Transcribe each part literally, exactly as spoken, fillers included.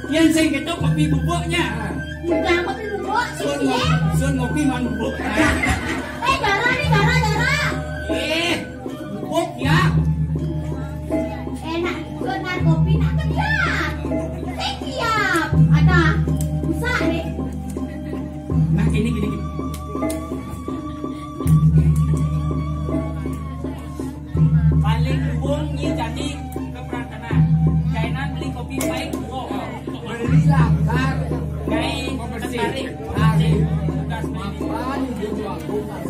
Yén sing kéto kopi bubuknya. Udah kopi bubuk, sun, sun ngopi man bubuk. Eh, darah nih, darah, darah. Eh, bubuk ya. Enak, sun man kopi nak kerja. Siap. Ada. Bisa nih. Nah, gini, gini, gini. Paling luwung nyi jani keprantena. Jainan beli kopi paling luwung. Beli langgar. Gai pembersih. Pembersih. Hari. Tugas beli. Apa nih dia jual bukan?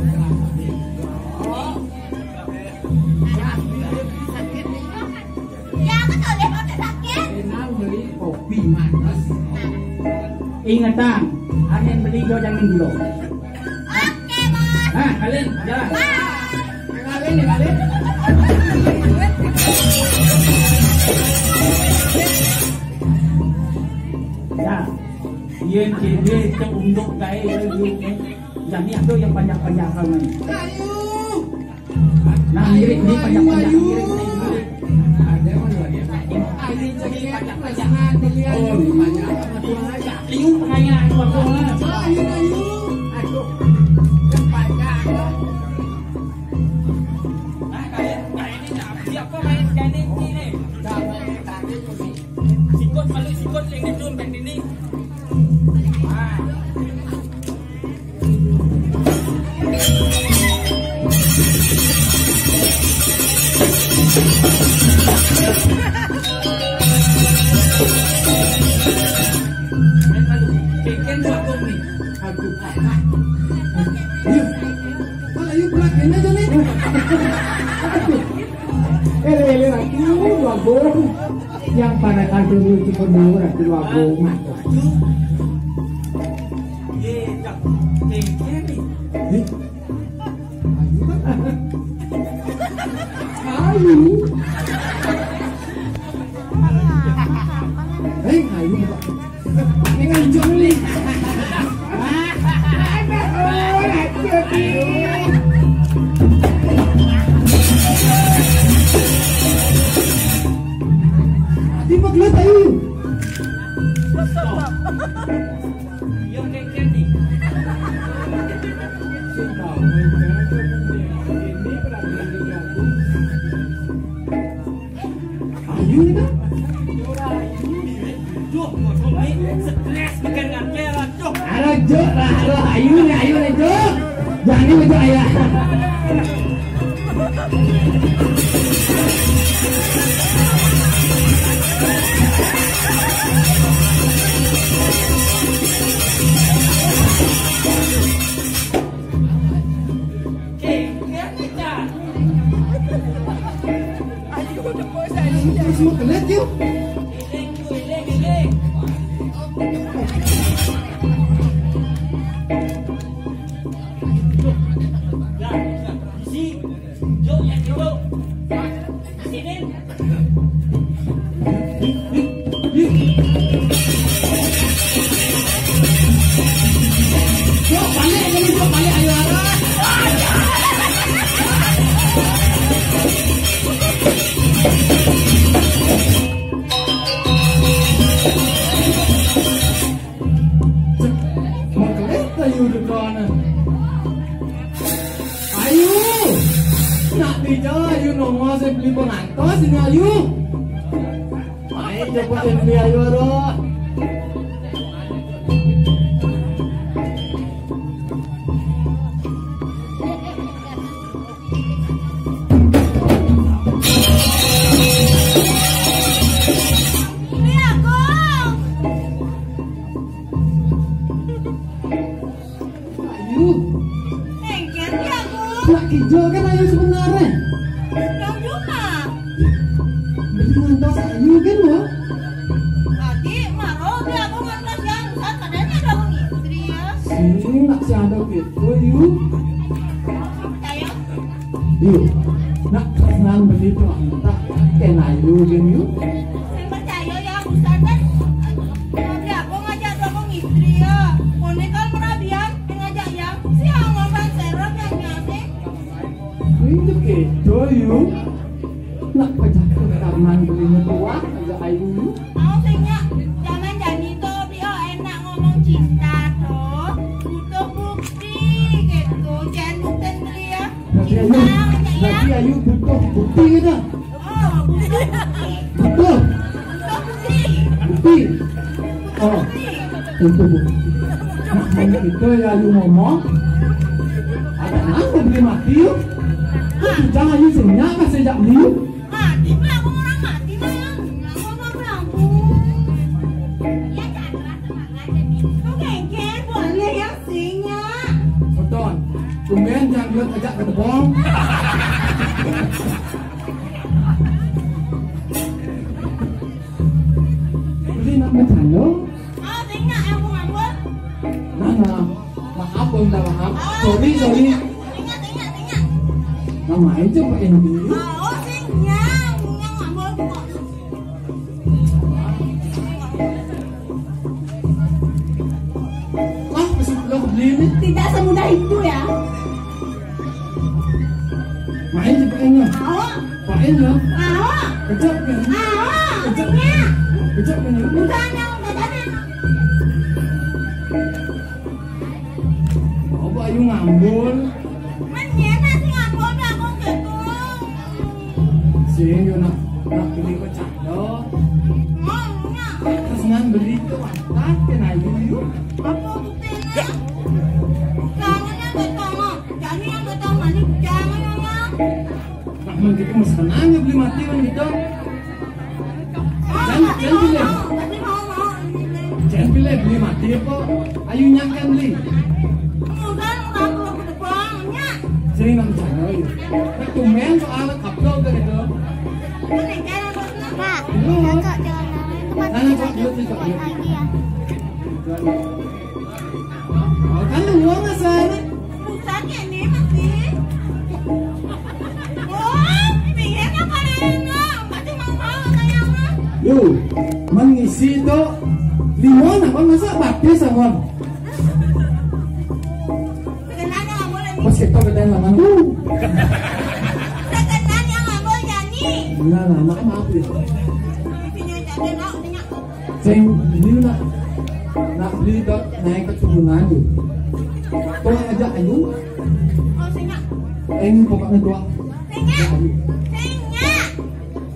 Ya, aku tuh lihat orang sakit. Jainan beli kopi manis. Ingetang, hari yang beli jo jangan dulu. Oke, Bos. Nah, kalian jalan. Bye. Kalian nih, kalian. Ya, yén kéné cék unduk kaé. Jani ada yang panjang-panjang kamu. Ayo. Nah, ngirit, ini panjang-panjang, ngirit, ngirit. Ada yang mau lagi? Ayo, jadi panjang-panjang. Oh, ini panjang. Liu pengayaan, Bang. Ayo, ayo. Aduh, yang panjang. Nah, kalian, nah, ini nah, siapa main kayak ini, ini? Sikut, malu sikut, yang gedung, kayak ini. Nah. Aduh. Ayo. Kalau ayo, belakangnya aja nih. Aduh. Eh, lele lagi, bagong. Yang pada kantor lu cukup nomor, aku bagong. Aduh. Ye, tak. Kengkeng nih. Eh? Ayu kan? Ayu. Eh, ayu. Ini kan jong nih. Aduh, ayu. Di maglet, ayu. What's up, Bang? Yo, Kek Candy. Ayu nih, Bang. Duh, gua tuh nih stres bikin ngantel, duh. Alah, Jo, lah, lah, ayu nih, ayu nih, Jo. Jangan nih, Jo, ayah. Terus mau kelet yuk. Makeleta yuk di kono. Ayu. Nak dija ayu nongol sing beli pengantos ini ayu. Ayo coba ini ayu, aduh. Ayu. Engker ya, Bu. Nak kijel kan ayu sebenarnya. Yang cuma. Beli ngantos ayu kan, Bu? Tadi maro beli aku ngantos yang besar, katanya ada wong istri ya. Sini nak si ada gitu, Yu. Percaya? Yu, nak senang beli tuh entah kena ayu kan, Yu. Sing percaya ya, Ustaz kan. Tapi aku ngajak dua wong istri ya. Kone kalau merabian, ngajak ya. Si Amang Ban Serot yang nyate. Ini gitu, Yu. Nak pecah ke taman belinya tua, aja ayu, Yu. Mau sing nyak, Nah, berarti Ayu butuh bukti gitu. Butuh bukti. Oh, itu bukti. Nah, kalau gitu ya Ayu ngomong. Ada nang beli mati yuk. Jangan Ayu senyap masih jak beli. Mati pula aku orang mati nang. Aku apa aku? Ya jangan. Kau kengkeng, boleh ya singa. Betul. Tumben janggut ajak ke tepung. Beli nak bercanda. Oh, singa yang aku ngambul. Nah, nah. Maaf, Bunda, maaf. Oh, sorry, sorry. Singa, singa, singa. Nah, main coba ini. Oh, singa. Singa ngambul. Wah, masih belum beli nih. Tidak semudah itu ya. Main cepetnya. Mau. Main ya. Mau. Kejap kan? Mau. Kejap. Ya. Kejap kan? Bukan yang kejapnya. Apa ayu ngambul? Menyena sih ngambul aku gitu. Sing yo nak nak beli kecando. Mau nak. Terus ngan beli itu mantap kan ayu yuk. Apa buktinya? Jangan yang betul, jangan yang betul, mani jangan yang. Nah, mun gitu mesti nanya beli mati kan gitu. Jangan, jangan pilih. Jangan pilih beli mati apa? Ayu nyakan beli. Enggak, enggak perlu ke depannya. Sering nang channel ya. Nah, tumben soal kaplok kan itu. Nah, kakak jangan main. Nah, nah, kok dulu sih, kok dulu. Lagi ya. Oh, kan lu uang sana. Pusatnya ini masih. Oh, pinggirnya pada enak. Pasti mau mau kayak apa? Lu, mengisi itu limon apa masa batis sama? Sebenarnya nggak boleh nih. Pas kita ke dalam mana? Sebenarnya nggak boleh nyanyi. Enggak lah, maaf, maaf ya. Isinya jadi nak, isinya. Sing ini nak, nak beli dot naik keturunan tu. Tolong aja ayu. Oh, singa. Ini pokoknya dua. Singa. Singa.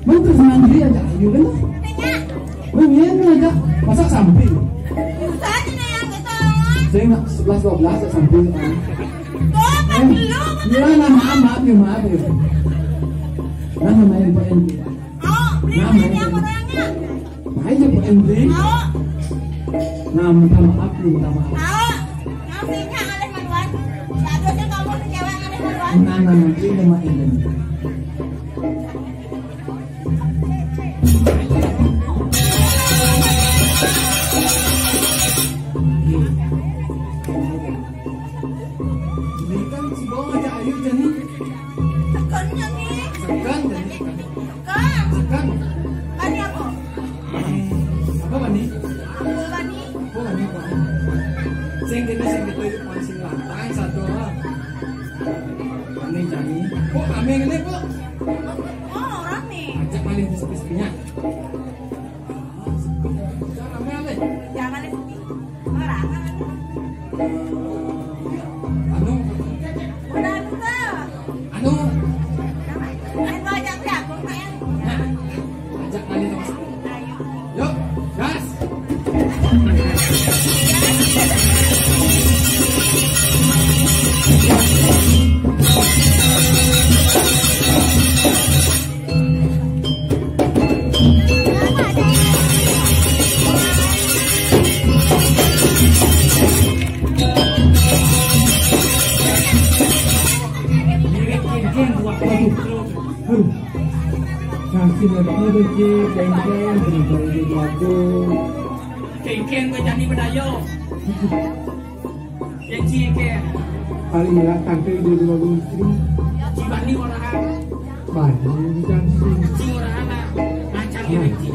Mun terus mandiri aja ayu kan? Singa. Mun ini aja masak samping. Susah ni yang betul. Sing nak sebelas dua belas aja samping kan. Kau kan belum. Iya, nah, maaf, maaf ya, maaf ya. Nah, main, main. Oh, beli ini apa orangnya? Ayo, Pak Indri. Mau. Nah, minta maaf nih, minta maaf. Mau. Yang singkat ngalih maluan. Bagus sih kamu si cewek ngalih maluan. Nah, nah, nanti ini Mak Indri. Ini kan si Bawang aja ayu jadi. Tekannya nih. Tekan jadi. Tekan. Tekan. Tadi apa? Apa, Bani? Apa, Bani? Apa, Bani? Apa? Sing kena, sing kena itu paling sing lantang satu, ha. Bani Jani. Kok rame ini, kok? Oh, rame. Ajak paling bis-bisnya. Ah, sepi. Jangan rame, Ale. Jangan rame, sepi. Orang rame. Anu. Udah, tuh. Anu. Ayo, ajak beli aku, Pak, ya. Nah, ajak kali, Mas. Ayo. Yuk, gas. Waduh. Kasih lagi rezeki, kengkeng, kengkeng, kengkeng, kengkeng, kengkeng. Kengkeng, kengkeng. Yang cengkeh. Paling berat tangke di rumah istri. Cibani orang. Bani, jangan sih. Cing orang anak. Lancar ya, cing.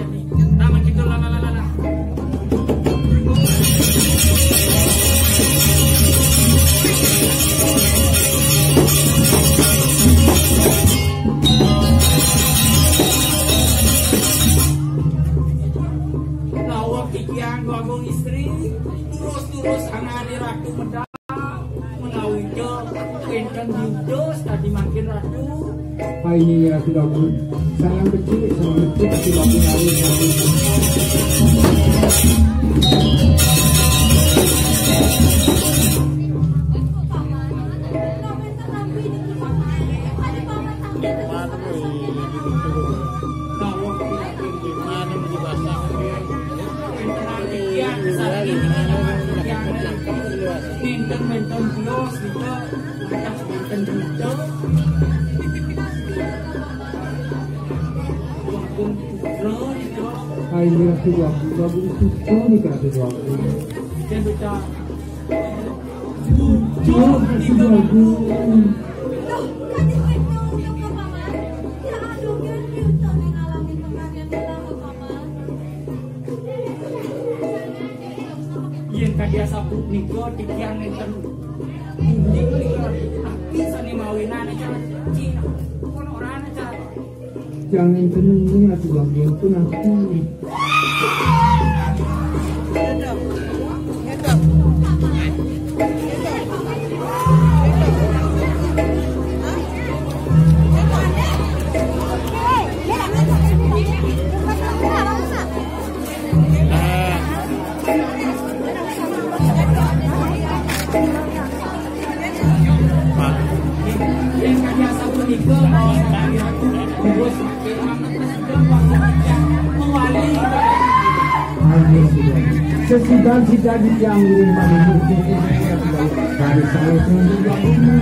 Nama kita lala, lala, lala. Lawak kikian gua istri, terus-terus anak di ratu medal. Menawi ke wénten diutus tadi mangkin Ini ya sudah bu-, salam kecil, salam kecil, sudah bu-, Hai, ini aku, aku, aku, aku, ini aku, aku. Jujur, aku, aku. Yén kadi asapunika titiang nénten inggih nika api sané mawinane cara Cina. Pun orane cara. Jangan tenung atuh, Bang, pun aku. Sesudah sida yang ngiring manuhun, dari saya tunjuk yang ini.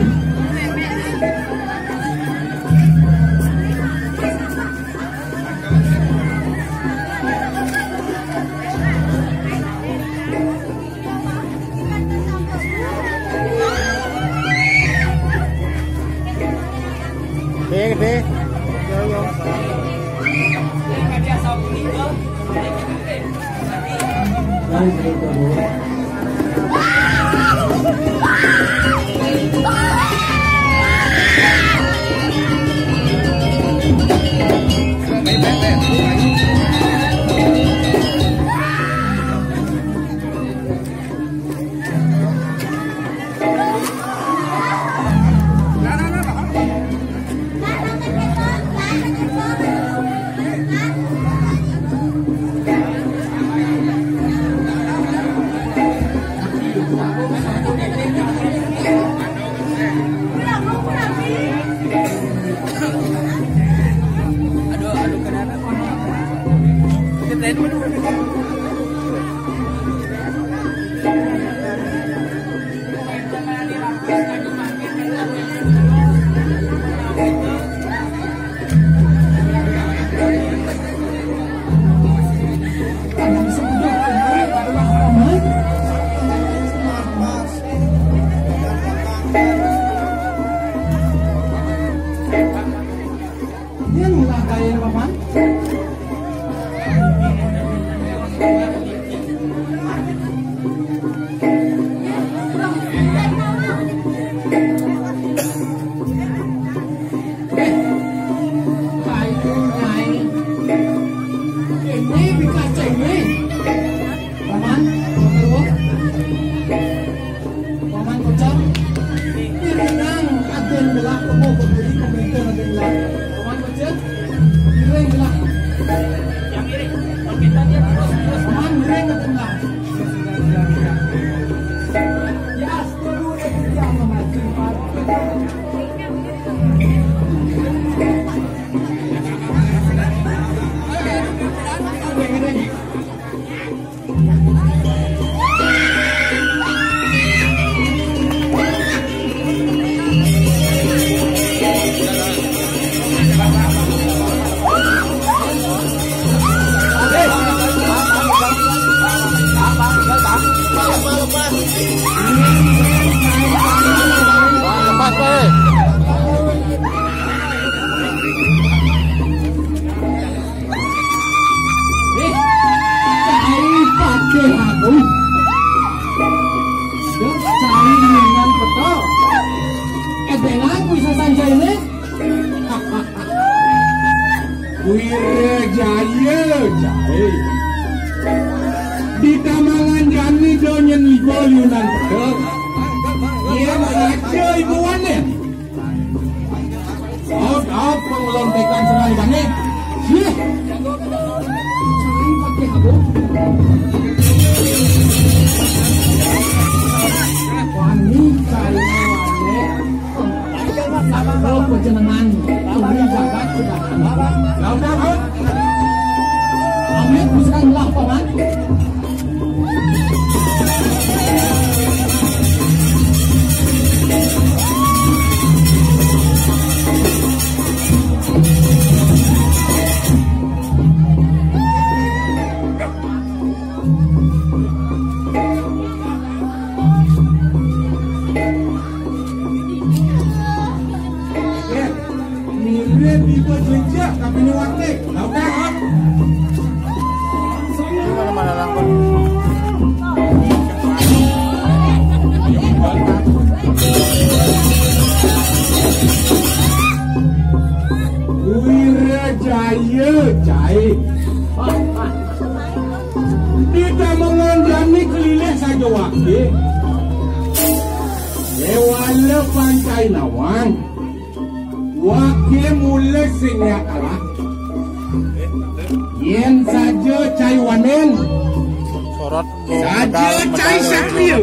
Gedé, gedé. Yo, yo. Yen lah kaya paman. Eh, ayo, Nyai. Ini dikacai, nih. Paman, terus. Paman Kocang, iringang aden gelah temu berdiri pemimpin aden gelah. Paman Kocang, iring gelah. Yang iring, makin tadi terus, terus. Paman iring aden gelah. Ya, setuju, eh, yang memancing, Pak. Lepas, eh. Eh, cai pakai aku. Terus cai dengan peta. Eh, dengan aku bisa sanjai ini. Wirajaya, cai. Di tamangan jani do nyén iba liunan peta. Iya, raja ibu wanen. Oke, Apa ngelontekan serang jane? Yeh. Cai pakai habuk. Wani cai wani. Lo pejenengan. Turi jagat sudah. Laut, laut. Amit bisa lah, Paman. Mirip ibu jejak, tapi ini wakil. Tahu kan? Ini mana-mana langkon. Wira Jaya, cai. Di Kamongan jani kelilih saja wakil. Dewala pancai nawang. Wake mula sing nya kalah. Yen saja cai wanen. Sorot. Saja cai satria.